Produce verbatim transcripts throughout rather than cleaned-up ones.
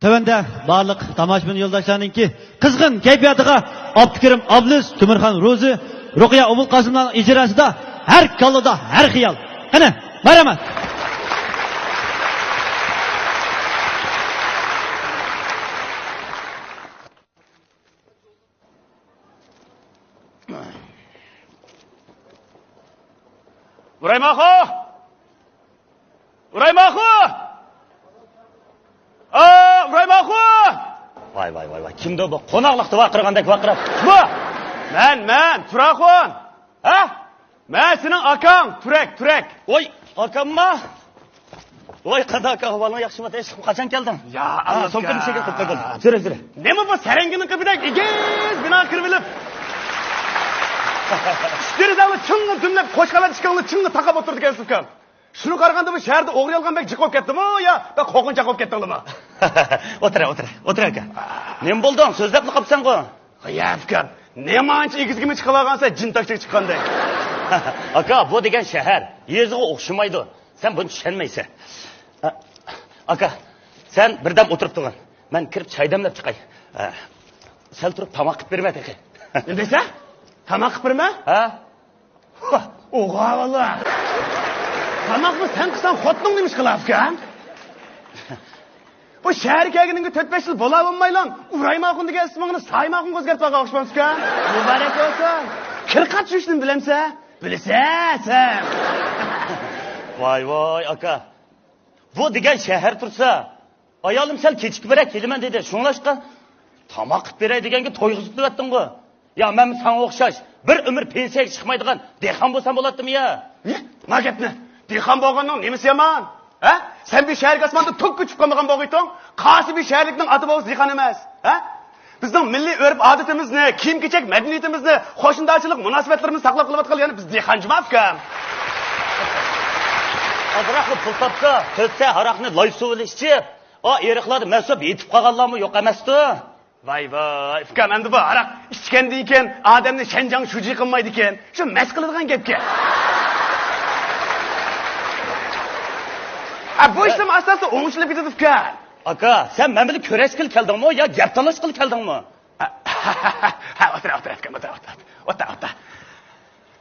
تۆۋەندە بارلىق تاماشىبىن يولداشلارنىڭكى قىزغىن كەيپىياتىغا ئابدۇكېرىم ئابلىز، تۆمۈرخان روزى، رۇقىيە ئوبۇلقاسىملارنىڭ ئىجراسىدا ھەر كاللىدا ھەر خىيال. قېنى، مەرھەمەت. ئۇرايماخۇ! ئۇرايماخۇ! ئا، ئۇرايماخۇ! ۋاي، ۋاي، ۋاي، ۋاي. كىمدۇ بۇ؟ قوناقلىقتا ۋارقىرىغاندەك ۋارقىراپ. بۇ! مەن، مەن، تۇراخۇن! ھە؟ مەن سېنىڭ ئاكاڭ، تۈرەك، تۈرەك. ۋاي، ئاكامما؟ ۋاي، قانداق ئاكا، ئەھۋالىڭ ياخشىمۇ؟ تىنچلىقمۇ؟ قاچان كەلدىڭ؟ يا، ھە، ئاللا سومكىنى ئۇكا. چېكىپ قويغىن. يۈرە، يۈرە. نېمە بۇ سەرەڭگىنىڭ قېپىدەك ئېگىز بىنا كىرىۋېلىپ؟ ئۈچ دېرىزەڭنى چىڭ دۈملەپ، قوشقاۋەت ئىشىكىڭنى چىڭ تاقاپ ئولتۇرىدىكەنسىز ئۇكام. شۇنى قارىغاندا بۇ شەھەردە ئوغرى يالغان بەك جىق بولۇپ كەتتىمۇ يا بەك قورقۇنچاق بولۇپ كەتتىڭلىمۇ؟ ئولتۇرە، ئولتۇرە، ئولتۇرە ئاكا. نېمە بولدۇڭ؟ سۆزلەپلا قاپسەنغۇ؟ يا ئۇكام، نېمانچە ئېگىزگىمۇ چىقىۋالغانسەن، جىن تاكچىغا چىققاندەك. ئاكا، بۇ دېگەن شەھەر يېزىغا ئوخشىمايدۇ. سەن بۇنى چۈشەنمەيسەن. ئاكا، سەن بىردەم ئولتۇرۇپ تۇرغىن. مەن كىرىپ چاي دەملەپ چىقاي. سەل تۇرۇپ تاماق قىلىپ بېرىمەن تېخى. نېمە دەيسەن؟ تاماق قىلىپ بېرىمەن؟ ھە؟ ۋاھ، ئوغا بالا. تاماقنى سەن قىلساڭ، خوتۇنۇڭ نېمە ئىش قىلار ئۇكام؟ بۇ شەھەرگە كەلگىنىڭگە تۆت-بەش يىل بولا بولمايلا، ئۇرايماخۇن دېگەن ئىسمىڭنى سايماخۇنغا ئۆزگەرتىپ ئالغان ئوخشىمامسىكەن؟ مۇبارەك بولسۇن. كىر قات چۈشۈشنى بىلەمسەن؟ بىلىسەن سەن. ۋاي، ۋاي، ئاكا. بۇ دېگەن شەھەر تۇرسا، ئايالىم سەل كېچىكىپرەك كېلىمەن دېدى. شۇڭلاشقا، تاماق قىلىپ بېرەي دېگەنگە تويغۇزۇپ تۇرۇۋەتتىڭغۇ. يا، مەنمۇ ساڭا ئوخشاش بىر ئۆمۈر پېنسىيەگە چىقمايدىغان دېھقان بولسام بولاتتىمۇ يا؟ نېمە؟ ما گەپنى. دېھقان بولغاننىڭ نېمىسى يامان؟ ھە؟ سەن بىر شەھەرگە ئاسماندا توك كۆچۈپ قالمىغان بولغىيتىڭ، قاسى بىر شەھەرلىكنىڭ ئاتا بوۋىسى دېھقان ئەمەس. ھە؟ بىزنىڭ مىللىي ئۆرپ-ئادىتىمىزنى، كىيىم-كېچەك مەدەنىيىتىمىزنى، قوشنىدارچىلىق مۇناسىۋەتلىرىمىزنى ساقلاپ قېلىۋاتقان يەنە بىز دېھقان جۇما ئۇكام. ئازراقلا پۇل تاپسا، تۆت سەي ھاراقنى لاي سۇ بىلەن ئىچىپ، ئا، ئېرىقلاردا مەسۇپ يېتىپ قالغانلارمۇ يوق ئەمەستۇ. ۋاي، ۋاي، ئۇكام، ئەمدى بۇ ھاراق ئىچكەندىن كېيىن ئادەمنى شەنجاڭ شۇجى قىلمايدىكەن. شۇ مەس قىلىدىغان گەپكەن. ئا، بۇ ئىشلارمۇ ئاستا-ئاستا ئوڭشىلىپ كېتىدۇ، ئۇكام. ئاكا، سەن مەن بىلەن كۆرۈشكىلى كەلدىڭمۇ يا گەپ تالاشقىلى كەلدىڭمۇ؟ ھە، ئولتۇر، ئولتۇر، ئۇكام، ئولتۇر، ئولتۇر. ئولتۇر، ئولتۇر.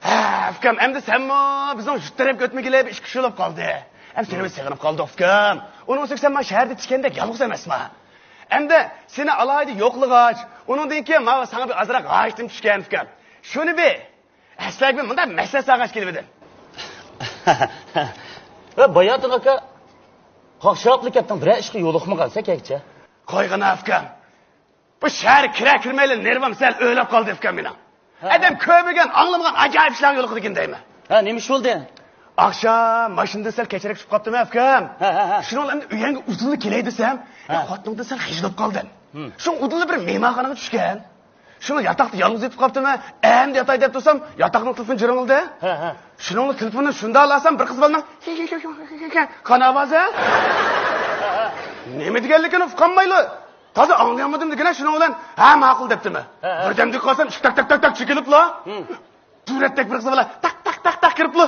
ھە، ئۇكام، ئەمدى سەنمۇ بىزنىڭ يۇرت تەرەپكە ئۆتمىگىلى بىر ئىككى ئۈچ يىل بولۇپ قالدى. ھەم سېنى بىز سېغىنىپ قالدۇق، ئۇكام. ئۇنىڭ ئۈستىگە سەن مانا شەھەردە تىكەندەك يالغۇز ئەمەسما. ئەمدى سېنى ئالاھىدە يوقلىغاچ، ئۇنىڭدىن كېيىن ماۋۇ ساڭا بىر ئازراق ھاجىتىم چۈشكەن، ئۇكام. شۇنى بىر ئەسلەرگە بىر مۇنداق مەسلىھەت سالغاچ كېلىۋىدىم. ۋە باياتىن ئاكا، قاقشاپلا كەتتىڭ، بىرەر ئىشقا يولۇقمىغانسەن كەچكىچە. قويغىنا، ئۇكام. بۇ شەھەرگە كىرە كىرمەيلا نېرۋام سەل ئۆرلەپ قالدى ئۇكام مېنىڭ. ھە. ئادەم كۆرمىگەن، ئاڭلىمىغان ئاجايىپ ئىشلارغا يولۇقىدىكەن دەيمەن. ھە، نېمە ئىش بولدى؟ ئاخشام ماشىنىدا سەل كەچرەك چۈشۈپ قاپتىمەن ئۇكام. ھە، ھە، ھە. شۇنىڭ بىلەن ئۆيۈڭگە ئۇدۇللا كېلەي دېسەم، ھە. خوتۇنۇڭدىن سەل خىجىل بولۇپ قالدىم. ھىم. شۇ ئۇدۇللا بىر مېھمانخانىغا چۈشكەن. شۇنىڭ ياتاقتا يالغۇز يېتىپ قاپتىمەن. ئەمدى ياتاي دەپ تۇرسام، ياتاقنىڭ تېلېفونى جىرىڭلىدى. ھە، ھە. شۇنىڭلا تېلېفوننى شۇنداق ئالسام، بىر قىز بالىنىڭ قان ئاۋازى. نېمە دېگەنلىكىنى ئۇقالمايلا. تازا ئاڭلىيالمىدىم دېگىنە شۇنىڭ بىلەن، ھە، ماقۇل دەپتىمەن. ھە، ھە. بىردەمدىن قارىسام، ئىشىك تاك، تاك، تاك، تاك چېكىلىپلا. ھىم. سۈرەتتەك بىر قىز بالا تاك، تاك، تاك، تاك كىرىپلا.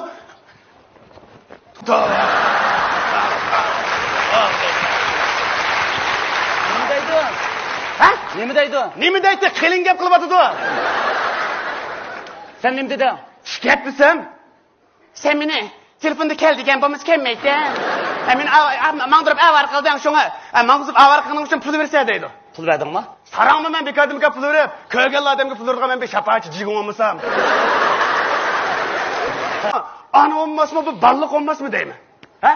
نېمە دەيدۇ؟ ھە؟ نېمە دەيدۇ؟ نېمە دەيدۇ؟ قېلىن گەپ قىلىۋاتىدۇ. سەن نېمە دېدىڭ؟ شىكەيەت دېسەم، سەن مېنى تېلېفوندا كەل دېگەن بولمىسا كەلمەيسەن. ھە، مېنى ئاۋ-، ئاۋ-، ماڭدۇرۇپ ئاۋارە قىلدىڭ شۇڭا. ھە، ماڭغۇزۇپ ئاۋارە قىلغىنىڭ ئۈچۈن پۇل بېرىسەن دەيدۇ. پۇل بەردىڭمۇ؟ ساراڭمۇ مەن بىكاردىن بىكار پۇل بېرىپ، كۆرگەنلا ئادەمگە پۇل بېرىدىغان مەن بىر شاپائەتچى جىگۇڭ بولمىسام. ئانا بولماسمۇ، بۇ بالىلىق بولماسمۇ دەيمەن. ھە؟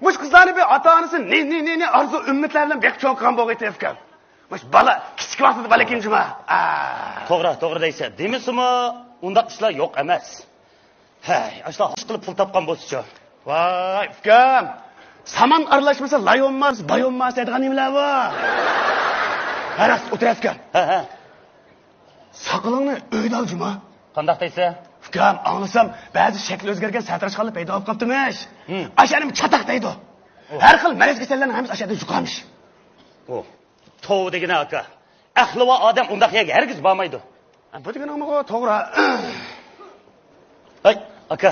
مۇشۇ قىزلارنى بىر ئاتا-ئانىسى نى، نى، نى، نى ئارزۇ ئۈمىدلەر بىلەن بېقىپ چوڭ قىلغان بولغىيتى ئۇكام. مۇشۇ بالا كىچىك ۋاقتىدا بالا ئىكەن جۇما. ئا. توغرا، توغرا دەيسەن. دېمىسىمۇ، ئۇنداق ئىشلار يوق ئەمەس. ھەي، ئاشۇنداق ئىش قىلىپ پۇل تاپقان بولسىچۇ. ۋاي، ئۇكام. سامان ئارىلاشمىسا لاي بولماس، باي بولماس دەيدىغان نېمىلەر بۇ؟ ھە، راست، ئولتۇر ئۇكام. ھە، ھە. ساقىلىڭنى ئۆيدە ئال جۇما. قانداق دەيسەن؟ ئۇكام، ئاڭلىسام، بەزى شەكلى ئۆزگەرگەن سەرتاراش خانلار پەيدا بولۇپ قاپتىمىش. ھىم. ئاشۇ ئادەم چاتاق دەيدۇ. ئۇ. ھەر خىل مەرەز كېسەللەرنىڭ ھەممىسى ئاشۇ يەردە يۇقامىش. ئۇ. توۋا دېگىنە ئاكا. ئەقلىۋار ئادەم ئۇنداق يەرگە ھەرگىز بارمايدۇ. ھە، بۇ دېگىنىڭمۇ توغرا. ھەي، ئاكا،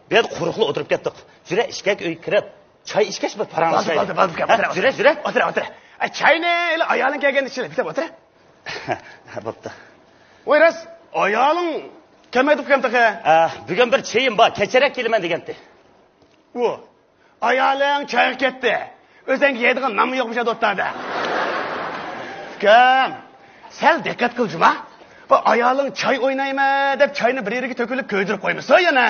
بۇ يەردە قۇرۇقلا ئولتۇرۇپ كەتتۇق. يۈرە ئىچكەك ئۆيگە كىرىپ، چاي ئىچكەچ بىر پاراڭلىشايلى. بولدى، بولدى، بولدى، ئۇكام، ھە، ئولتۇر، يۈرە، يۈرە. ئولتۇر، ئولتۇر. ئە، چاينى ئايالىڭ كەلگەندە ئىچىلى، بىتەپ ئولتۇر. بوپتۇ. ۋاي راست، ئايالىڭ كەلمەيدۇ ئۇكام تېخى. ئە، بۈگۈن بىر چېيىم بار، كەچرەك كېلىمەن دېگەنتى. ئۇ، ئايالىڭ چايغا كەتتى. ئۆزەڭگە يەيدىغان نانمۇ يوق مۇشۇ دوتتادا. ئۇكام، سەل دىققەت قىل جۇما. بۇ ئايالىڭ چاي ئوينايمەن دەپ چاينى بىر يېرىگە تۆكۈلۈپ كۆيدۈرۈپ قويمىسۇن يەنە.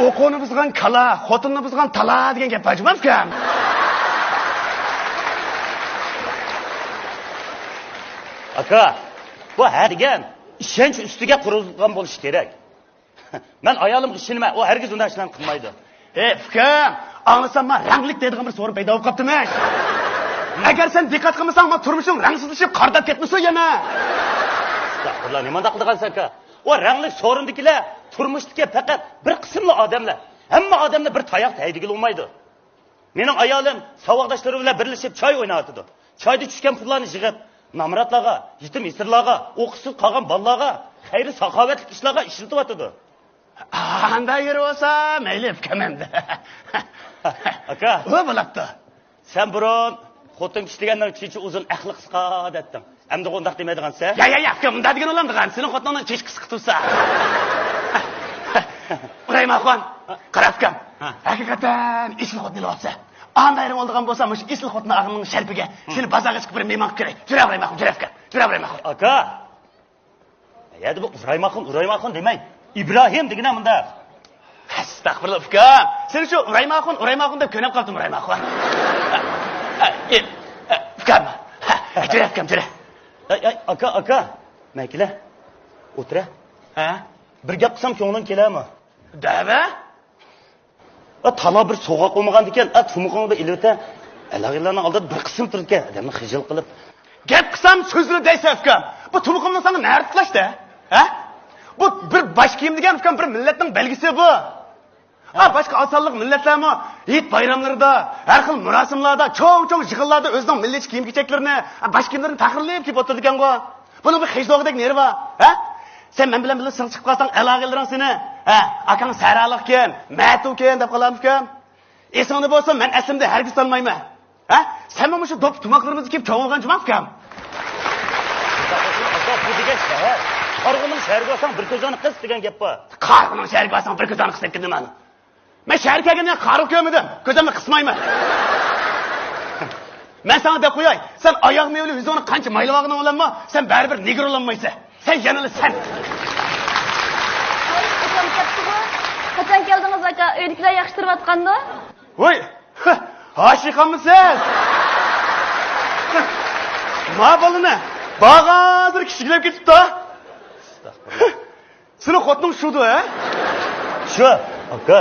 ئوقۇنى بۇزغان كالا، خوتۇننى بۇزغان تالا دېگەن گەپ بار جۇما ئۇكام. ئاكا، بۇ ھە دېگەن ئىشەنچ ئۈستىگە قۇرۇلغان بولۇشى كېرەك. مەن ئايالىمغا ئىشىنىمەن، ئۇ ھەرگىز ئۇنداق ئىشلارنى قىلمايدۇ. ئى ئۇكام، ئاڭلىسام ما رەڭلىك دەيدىغان بىر سورۇن پەيدا بولۇپ قاپتىمىش. ئەگەر سەن دىققەت قىلمىساڭ ما تۇرمۇشۇڭ رەڭسىزلىشىپ قارىداپ كەتمىسۇن يەنە. ئەستەغپۇرۇللا، نېمانداق قىلىدىغانسەن ئاكا؟ ئۇ رەڭلىك سورۇندىكىلەر تۇرمۇشتىكى پەقەت بىر قىسىملا ئادەملەر. ھەممە ئادەمنى بىر تاياق دەيدىغىلى بولمايدۇ. مېنىڭ ئايالىم ساۋاقداشلىرى بىلەن بىرلىشىپ چاي ئويناۋاتىدۇ. چايدا چۈشكەن پۇللارنى يىغىپ، نامراتلارغا، يېتىم يېسىرلارغا، ئوقۇشسىز قالغان بالىلارغا، خەير ساخاۋەتلىك ئىشلارغا ئىشلىتىۋاتىدۇ. ئانداق يېرى بولسا مەيلى ئۇكام ئەمدى. ئاكا. ئۇ بولاپتۇ. سەن بۇرۇن خوتۇن كىشى دېگەننىڭ چېچى ئۇزۇن، ئەقلى قىسقا دەتتىڭ. ئەمدى ئۇنداق دېمەيدىغانسەن. يا، يا، يا، ئۇكام، ئۇنداق دېگەن بولامدىغان؟ سېنىڭ خوتۇنۇڭنىڭ چېچى قىسقا تۇرسا. ئۇرايماخۇن، قارا ئۇكام، ھە. ھەقىقەتەن ئېسىل خوتۇن ئېلىۋاپسەن. ئانداق يېرىڭ بولىدىغان بولسا، مۇشۇ ئېسىل خوتۇن ئاغىنىڭ شەرىپىگە سېنى بازارغا چىقىپ بىر مېھمان قىلىپ كىرەي. جۈرە ئۇرايماخۇن، جۈرە ئۇكام، جۈرە ئۇرايماخۇن. ئاكا. يا، دە بۇ ئۇرايماخۇن، ئۇرايماخۇن دېمەي. ئىبراھىم دېگىنە مۇنداق. ئەستەغپۇرۇللا، ئۇكام. سېنى شۇ ئۇرايماخۇن، ئۇرايماخۇن دەپ كۆنۈپ قاپتىم، ئۇرايماخۇن. ئە، ئە، ئە، ئۇكام. ئە، جۈرە، ئۇكام، جۈرە. ئەي، ئەي، ئاكا، ئاكا. مەن كېلە. ئولتۇرە. ھە؟ بىر گەپ قىلسام كۆڭلۈڭ كېلەرمۇ؟ دەۋە. ئا، تالا بىر سوغۇق بولمىغاندىكىن، ئا، تۇمىقىڭدا ئېلىۋېتە. ئالاغىلارنىڭ ئالدىدا بىر قىسىم تۇرىدىكەن، ئادەمنى خىجىل قىلىپ. گەپ قىلسام سۆزلە دەيسەن، ئۇكام. بۇ تۇمىقىمنى ساڭا نەدە تاشلاشتى؟ ھە؟ بۇ بىر باش كىيىم دېگەن، ئۇكام، بىر مىللەتنىڭ بەلگىسى بۇ. ھە، باشقا ئاز سانلىق مىللەتلەرمۇ ھېيت بايراملىرىدا، ھەر خىل مۇراسىملاردا، چوڭ-چوڭ يىغىنلاردا ئۆزىنىڭ مىللىيچە كىيىم-كېچەكلىرىنى، ھە، باش كىيىملىرىنى پەخىرلىنىپ كىيىپ ئولتۇرىدىكەنغۇ. بۇنىڭ بىر خىجىل بولغۇدەك نېرى بار، ھە؟ سەن مەن بىلەن بىللە سىرتقا چىقىپ قالساڭ، ئالاغىلىرىڭ سېنى، ھە، ئاكاڭ سەھرالىقكەن، مەتۇكەن دەپ قالامىكەن؟ ئېسىڭدە بولسا، مەن ئەسلىمدە ھەرگىز سالمايمەن. ھە؟ سەنمۇ مۇشۇ دوپپا تۇماقلىرىمىزنى كىيىپ چوڭ بولغان جۇمۇ ئۇكام؟ ئاكا، بۇ دېگەن شەھەر. قارىغۇنىڭ شەھىرىگە بارساڭ، بىر كۆزۈڭنى قىس دېگەن گەپ بار. قارىغۇنىڭ شەھىرىگە بارساڭ، بىر كۆزۈڭنى قىس دەپ كىردىم مانا. مەن شەھەرگە كەلگەندىن قارىغۇ كۆرمىدىم. كۆزۈمنى قىسمايمەن. مەن ساڭا دەپ قوياي، سەن ئاياغ مېۋىلىك يۈزۈڭنى قانچە مايلىۋالغىنىڭ بىلەنمۇ، سەن بەرىبىر نېگىر بولالمايسەن. سەن يەنىلا سەن. ئاكام كەپتىغۇ. قاچان كەلدىڭىز، ئاكا؟ ئۆيدىكىلەر ياخشى تۇرۇۋاتقاندۇ؟ ۋوي، ھاشىخانمۇ سىز؟ ما بالىنى باغازىر كىچىكلەپ كېتىپتۇ. سېنىڭ خوتۇنۇڭ شۇدۇ، ھە؟ شۇ، ئاكا.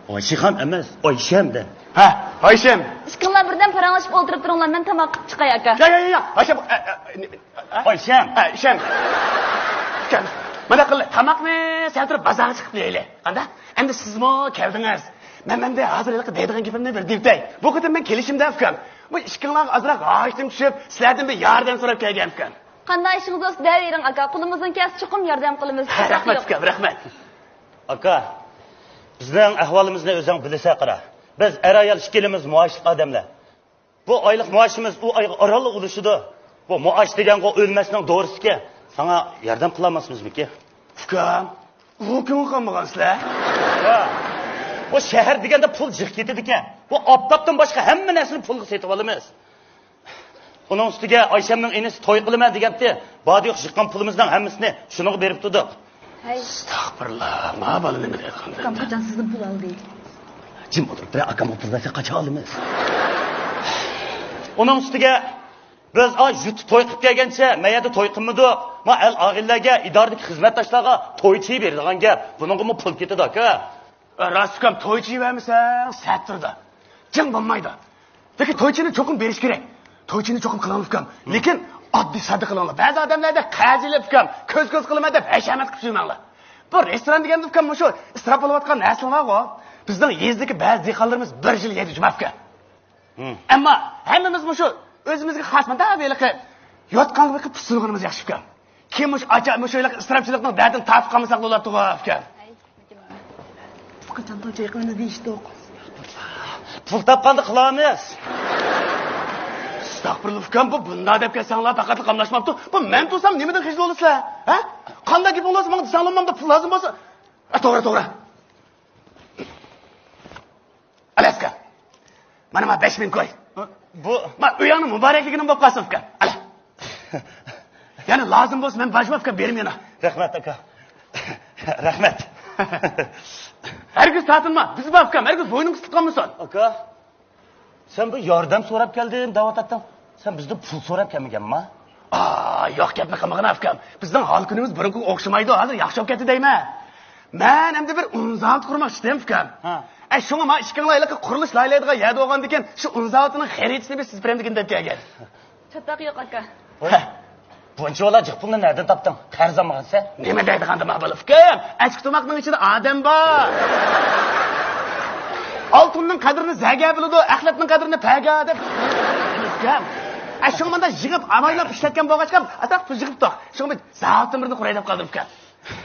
ئايشىخان ئەمەس، ئايشەم دە. ھە، ئايشەم. ئىككىڭلار بىردەم پاراڭلىشىپ ئولتۇرۇپ تۇرۇڭلار، مەن تاماق قىلىپ چىقاي، ئاكا. يا، يا، يا، يا. ئايشەم، ئە، ئە، ئە، ئە؟ ئايشەم. ئە، ئىشەم. ئىشەم. مانا قىل، تاماقنى سەل تۇرۇپ بازارغا چىقىپ يەيلى. قانداق؟ ئەمدى سىزمۇ كەلدىڭىز. مەن، مەن دە ھازىر ھېلىقى دەيدىغان گېپىمنى بىر دېيىپتەي. بۇ قېتىم مەن كېلىشىمدە ئۇكام، بۇ ئىككىڭلارغا ئازراق ھاجىتىم چۈشۈپ، سىلەردىن بىر ياردەم سوراپ كەلگەن ئۇكام. قانداق ئىشىڭىز بولسا دەۋېرىڭ، ئاكا. قولىمىزدىن كەلسە چوقۇم ياردەم قىلىمىز. ھە، رەھمەت، ئۇكام، رەھمەت. ئاكا، بىزنىڭ ئەھۋالىمىزنى ئۆزۈڭ بىلىسەن، قارا. بىز ئەر-ئايال ئىككىلىمىز مائاشلىق ئادەملەر. بۇ ئايلىق مائاشىمىز ئۇ ئايغا ئارانلا ئۇلىشىدۇ. بۇ مائاش دېگەنغۇ ئۆلمەسنىڭ دورىسىكەن. ساڭا ياردەم قىلالماسمىزمىكى؟ ئۇكام، ئۇ كۈنگە قالمىغانسىلەر؟ ھە. بۇ شەھەر دېگەندە پۇل جىق كېتىدىكەن. بۇ ئاپتاپتىن باشقا ھەممە نەرسىنى پۇلغا سېتىۋالىمىز. ئۇنىڭ ئۈستىگە ئايشەمنىڭ ئىنىسى توي قىلىمەن دېگەنتى. باردا يوق يىغقان پۇلىمىزنىڭ ھەممىسىنى شۇنىڭغا بېرىپ تۇردۇق. ھەي. ئەستەغپۇرۇللا، ما بالا نېمە دەيدىغان؟ ئاكام قاچان سىزدىن پۇل ئالدى؟ جىم ئولتۇرۇپ بېرە، ئاكامغا پۇل بەرسە قاچان ئالىمىز؟ ئۇنىڭ ئۈستىگە بىز ئا يۇرتتا توي قىلىپ كەلگەنچە مەن يەردە توي قىلمىدۇق. ما ئەل ئاغىنىلەرگە، ئىدارىدىكى خىزمەتداشلارغا توي چېيى بېرىدىغان گەپ. بۇنىڭغىمۇ پۇل كېتىدۇ ئاكا. راست ئۇكام، توي چېيىۋەرمىسەڭ سەت تۇرىدۇ. جىڭ بولمايدۇ. لېكىن توي چېيىنى چوقۇم بېرىش كېرەك. توي چېيىنى چوقۇم قىلىڭلار ئۇكام. لېكىن ئاددىي ساددا قىلىڭلار. بەزى ئادەملەردە قەرز ئېلىپ ئۇكام، كۆز-كۆز قىلىمەن دەپ ھەشەمەت قىلىپ يۈرمەڭلار. بۇ رېستوران دېگەندە ئۇكام مۇشۇ ئىسراپ بولۇۋاتقان نەرسىلەر بارغۇ. بىزنىڭ يېزىدىكى بەزى دېھقانلىرىمىز بىر يىل يەيدۇ جۇمۇ ئۇكام. ھىم. ئەمما ھەممىمىز مۇشۇ ئۆزىمىزگە خاس مۇنداق ھېلىقى يوتقانلىق قىلىپ پۇسۇلغىنىمىز ياخشى ئۇكام. كېيىن مۇشۇ ئاچا-، مۇشۇ ھېلىقى ئىسراپچىلىقنىڭ دەردىنى تارتىپ قالمىساق بولاتتىغۇ ئۇكام. بىز قاچان توي چېيى قىلىمىز دېيىشتۇق. پۇل تاپقاندا قىلارمىز. ئەستەغپۇرۇللا ئۇكام، بۇ بۇنداق دەپ كەلسەڭلار پەقەتلا قاملاشماپتۇ. بۇ مەن تۇرسام نېمىدىن خىجىل بولىسىلەر؟ ھە؟ قانداق گېپىڭ بولسا ماڭا دېسەڭلار، ماڭا پۇل لازىم بولسا. ئە، توغرا، توغرا. ئەلەسكە. مانا ما بەش مىڭ كوي. بۇ ما ئۆيۈڭنىڭ مۇبارەكلىكىنىڭ بولۇپ قالسۇن ئۇكام. ئەلە. يەنە لازىم بولسا مەن باجىم ئۇكام، بېرىمەن يەنە. رەھمەت ئاكا. رەھمەت. ھەرگىز تارتىنما، بىز بار ئۇكام، ھەرگىز بوينۇڭ قىسىلىپ قالمىسۇن. ئاكا، سەن بۇ ياردەم سوراپ كەلدىم دەۋاتاتتىڭ. سەن بىزدىن پۇل سوراپ كەلمىگەنما؟ ئا، يوق، گەپنى قىلمىغىن ئۇكام. بىزنىڭ ھال كۈنىمىز بۇرۇنقىغا ئوخشىمايدۇ، ھازىر ياخشى بولۇپ كەتتى دەيمەن. مەن ئەمدى بىر ئۇن زاۋۇتى قۇرماقچى ئىدىم ئۇكام. ھە. ئە، شۇڭا ما ئىككىڭلار ھېلىقى قۇرۇلۇش لايىھەلەيدىغان يەردە بولغاندىكىن شۇ ئۇن زاۋۇتىنىڭ خېرىدىچىسىنى بىر سىزىپ بېرەمدىكىن دەپ كەلگەن. چاتاق يوق ئاكا. ھە. بۇنچىۋالا جىق پۇلنى نەدىن تاپتىڭ؟ قەرز ئالمىغانسەن؟ نېمە دەيدىغاندىما بولۇپ ئۇكام؟ ئەچكە تاماقنىڭ ئىچىدە ئادەم بار. ئالتۇننىڭ قەدرىنى زەگە بىلىدۇ، ئەخلەتنىڭ قەدرىنى پەگە دەپ. ئۇكام. ئە، شۇڭا مۇنداق يىغىپ، ئاۋايلاپ ئىشلەتكەن بولغاچقا، ئاتاق پۇل يىغىپتۇق. شۇڭا بىر زاۋۇتتىن بىرنى قۇراي دەپ قالدىم ئۇكام.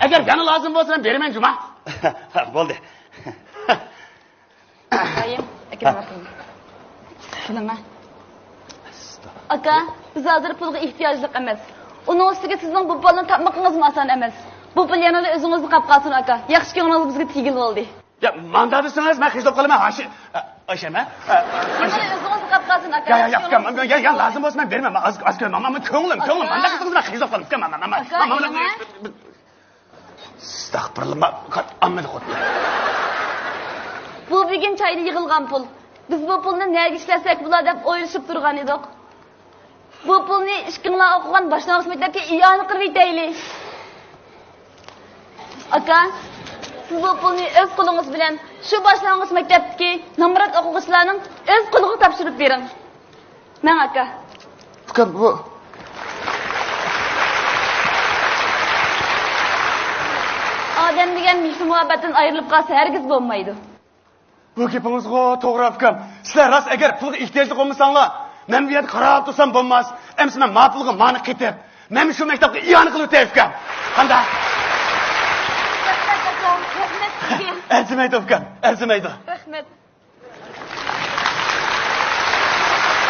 ئەگەر يەنە لازىم بولسا، مەن بېرىمەن جۇما. بولدى. ئاپايىم، ئاكىنىڭ ھە. ئاپىيىم. كېلىڭە. ئاكا، بىز ھازىر پۇلغا ئېھتىياجلىق ئەمەس. ئۇنىڭ ئۈستىگە سىزنىڭ بۇ پۇلنى تاپمىقىڭىزمۇ ئاسان ئەمەس. بۇ پۇل يەنىلا ئۆزىڭىزدە قاپ قالسۇن، ئاكا. ياخشى كۆڭلىڭىز بىزگە تېگىلى بولدى. يا، مانداق دېسىڭىز، مەن خىجىل بولۇپ قالىمەن، ھاشى-، ئە، ئاشەم، ھە؟ ئە، يەنىلا ئۆزىڭىزدە قاپ قالسۇن، ئاكا. يا، يا، يا، ياخشى ئۇكام، كۆڭلىڭىز يا، يا، لازىم بولسا مەن بېرىمەن، مەن ئاز، ئاز كۆرمەڭ، مەن كۆڭلۈم، كۆڭلۈم، ئاكا. مانداق دېسىڭىز، مەن خىجىل بولۇپ قالىمەن، ئۇكام، مانا، مانا، ئاكا، مانا، مانا، يەنە؟ ئەستەغپۇرۇللا، ما-، ئاممىدى قوتلۇق. بۇ بۈگۈن چايدا يىغىلغان پۇل. بىز بۇ پۇلنى نەگە ئىشلەتسەك بولا دەپ ئويلىشىپ تۇرغان ئىدۇق. بۇ پۇلنى ئىككىڭلار ئوقۇغان باشلانغۇچ مەكتەپكە ئىئانە قىلىۋېتەيلى. ئاكا، سىز بۇ پۇلنى ئۆز قولىڭىز بىلەن شۇ باشلانغۇچ مەكتەپتىكى نامرات ئوقۇغۇچىلارنىڭ ئۆز قولىغا تاپشۇرۇپ بېرىڭ. مەن ئاكا. ئۇكام، بۇ. ئادەم دېگەن مېھرى-مۇھەببەتتىن ئايرىلىپ قالسا ھەرگىز بولمايدۇ. بۇ گېپىڭىزغۇ توغرا، ئۇكام. سىلەر راست ئەگەر پۇلغا ئېھتىياجلىق بولمىساڭلار، مەن بۇ يەردە قاراپ تۇرسام بولماس. ئەمىسە مەن ما پۇلغا مانا قېتىپ، مەن شۇ مەكتەپكە ئىئانە قىلىۋېتەي، ئۇكام. قانداق؟ رەھمەت، ئاكا. رەھمەت سىزگە. ئەرزىمەيدۇ، ئۇكام، ئەرزىمەيدۇ. رەھمەت.